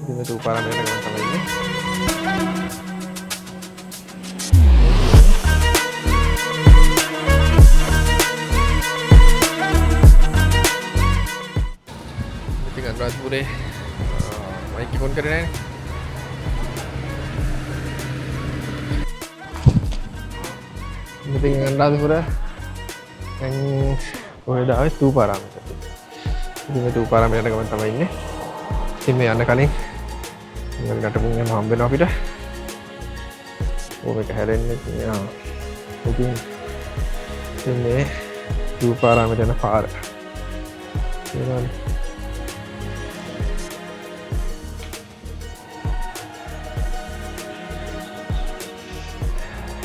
ඉතින් මේ තූපාරාමයට යන ගමන් තමයි ඉන්නේ. ඉතින් අනුරාධපුරේ මයික් එක ඔන් කරේ නෑනේ. ඉතින් අනුරාධපුර දැන් කොහෙද ආවේ? තූපාරාමයට. ඉතින් මේ තූපාරාමයට යන ගමන් තමයි ඉන්නේ. ඉතින් මේ යන්න කලින් නිකන් නටබුන් එහෙම හම්බ වෙනවා අපිට. ඕක එක හැරෙන්නේ ඉතින් ආ. ඉතින් ඉතින් මේ තූපාරාමයට යන පාර. පේනවනේ.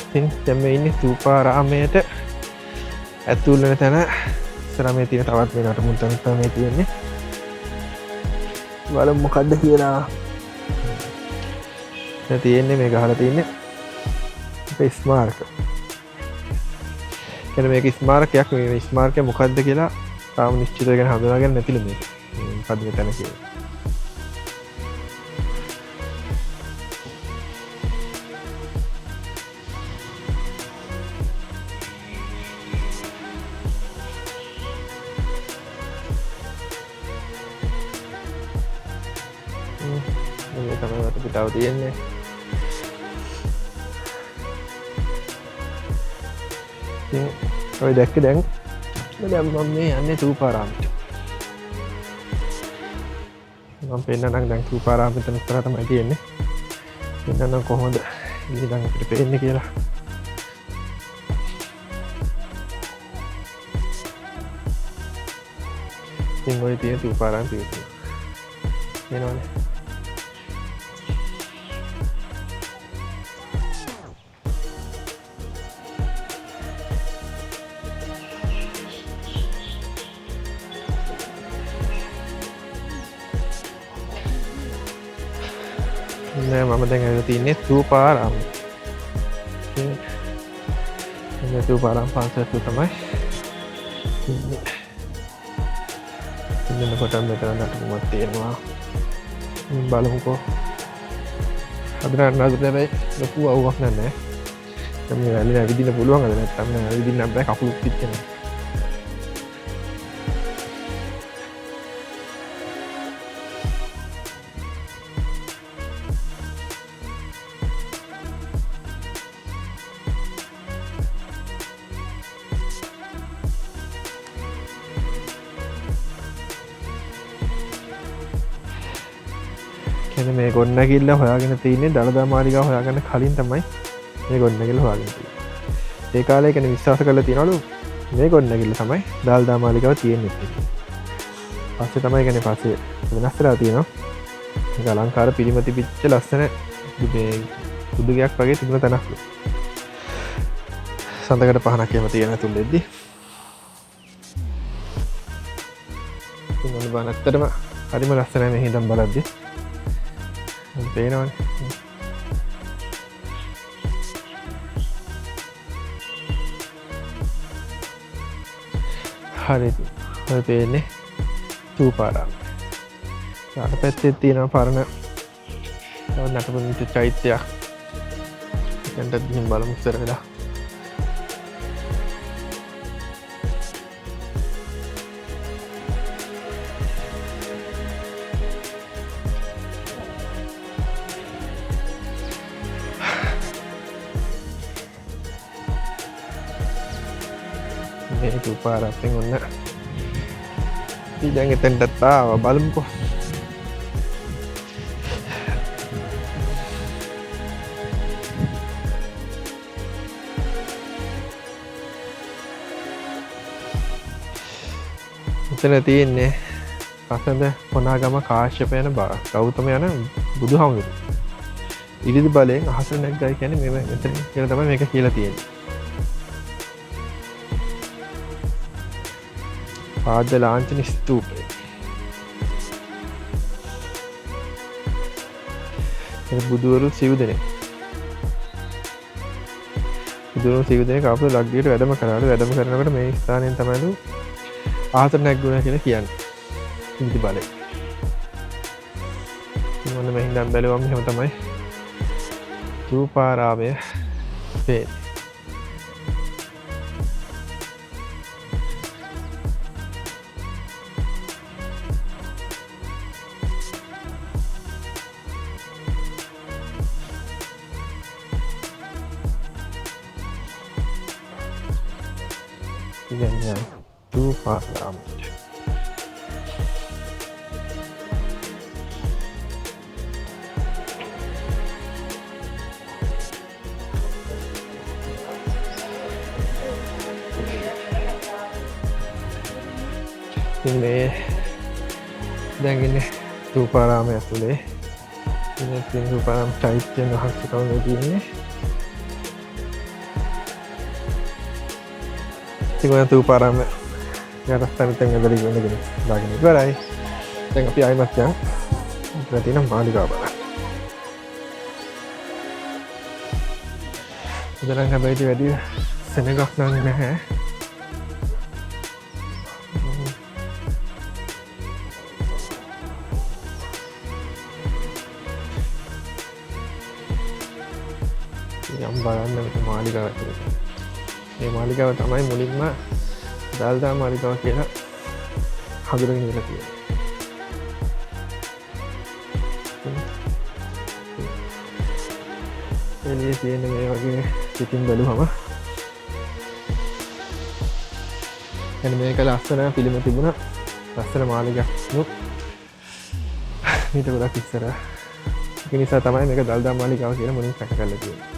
ඉතින් දැන් මේ ඉන්නේ තූපාරාමයට ඇතුල් වෙන තැන. ඉස්සරහ මේ තියෙන තවත් මේ නටබුන් තැන තමයි මේ තියෙන්නේ. බලමු මොකද්ද කියලා. දැන් තියෙන්නේ මේ ගහලා තියෙන්නේ අපේ ස්මාරක. කියන්නේ මේක ස්මාරකයක් නෙමෙයි. මේ ස්මාරකය මොකද්ද කියලා තාම නිශ්චිතව ගැන හඳුනාගන්න නැතිලු මේක. මේ මොකද්ද මේ තැන කියලා. මේ තමයි වටපිටාව තියෙන්නේ. ඉතින් ඔය දැක්කේ දැන් දැන් මම මේ යන්නේ තූපාරාමයට. මම පෙන්නන්නම් දැන් තූපාරාම මෙතන ඉස්සරහ තමයි තියෙන්නේ. පෙන්නන්නම් කොහොමද ඊළඟ අපිට පේන්නේ කියලා. ඉතින් ඔය තියෙන තූපාරාම පිවිතුරු. පේනවනේ. නෑ මම දැන් ඇවිල්ලා තින්නේ තූපාරාම. ඉතින් මේ තූපාරාම පන්සලට තමයි ඉන්නේ. ඉතින් එනකොට මෙතන නටමුවක් තියෙනවා. ඉතින් බලමුකෝ. අද නෑ අද හැබැයි ලොකු අවුවක් නෑ. දැන් මේ වැල්ලේ ඇවිදින්න පුළුවන් අද නැත්තම් නෑ ඇවිදින්න බෑ කකුලුත් පිච්චෙනවා. කියන්නේ මේ ගොඩනැගිල්ල හොයාගෙන තියෙන්නේ දළදා මාලිගාව හොයාගන්න කලින් තමයි මේ ගොඩනැගිල්ල හොයාගෙන තියෙන්නේ. ඒ කාලේ කියන්නේ විශ්වාස කරලා තියනවලු මේ ගොඩනැගිල්ල තමයි දළදා මාලිගාව තියෙන්නේ කියලා. පස්සේ තමයි කියන්නේ පස්සේ වෙනස් වෙලා තියෙනවා. මේක අලංකාර පිළිම තිබිච්ච ලස්සන මේ බුදුගයක් වගේ තිබුණ තැනක්. සඳකඩ පහනක් එහෙම තියෙන ඇතුළෙද්දි. ඉතින් ඔන්න බලන්න ඇත්තටම හරිම ලස්සනයි මේ හිඳන් බලද්දි. පේනවනේ. හරි ඉතින් ඔය පේන්නේ තූපාරාම. අර පැත්තේ තියෙනවා පරණ තව නටබුන් චෛත්‍යයක්. එතනට ගිහින් බලමු ඉස්සර වෙලා. මේ තූපාරාමෙන් ඔන්න ඉතින් දැන් එතනටත් ආවා බලමුකෝ. මෙතන තියෙන්නේ රසඳ කොනාගම කාශ්‍යප යන ගෞතම යන බුදුහාමුදුරුවෝ. ඉරිදි බලයෙන් අහස නැග්ගයි කියන්නේ මේ මෙතන කියලා තමයි මේක කියලා තියෙන්නේ. පාද ලාංඡන ස්තූපය. එන බුදුවරු සිව් දෙනෙක්. බුදුවරු සිව් දෙනෙක් ආපහු ලක්දිවට වැඩම කරාලු. වැඩම කරනකොට මේ ස්ථානයෙන් තමයිලු අහසට නැග්ගුණා කියලා කියන්නේ. ඉරිදි බලය. ඉතින් ඔන්න මෙහින් දැන් බැලුවම එහෙම තමයි ථූපාරාමය පේන්නේ. ඉතින් යන් ථූපාරාමයට. ඉතින් මේ දැන් ඉන්නේ ථූපාරාමය ඇතුලේ. ඉතින් තියෙන ථූපාරාම චෛත්‍යයන් වහන්සේ තමයි මේ තියෙන්නේ. ඉතින් ඔය ථූපාරාම යටස්ථානෙත් දැන් ඇදලා ඉවරගෙන දාගෙන ඉවරයි. දැන් අපි ආයෙමත් යන් ඉතන තියෙන මාලිගාව බලන්න. ඉතින් නම් හැබැයි ඉතින් වැඩි සෙනගක් නම් නැහැ. යම් බලන්න මෙතන මාලිගාව ඇතුළේ. මේ මාලිගාව තමයි මුලින්ම දල්දා මාලිගාව කියලා හඳුනගෙන ඉඳලා තියෙන්නේ. එළියේ තියෙන මේ වගේ පිටින් බැලුවම මේක ලස්සන පිළිම තිබුණ ලස්සන මාලිගාවක් නුත් මීට ගොඩක් ඉස්සර. ඒක නිසා තමයි මේක දල්දා මාලිගාව කියලා මුලින් සැක කරලා තියෙන්නේ.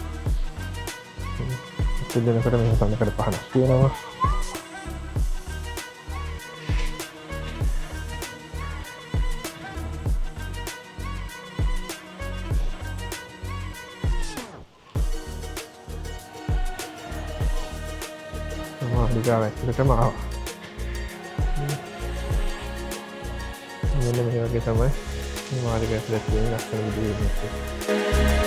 ඉතින් දෙනකොට මෙහෙම තනකට පහනක් තියෙනවා. මාලිගාව ඇතුළටම ආවා. මෙන්න මේ වගේ තමයි මේ මාලිගාව ඇතුළේ තියෙන ලස්සන විදිහට.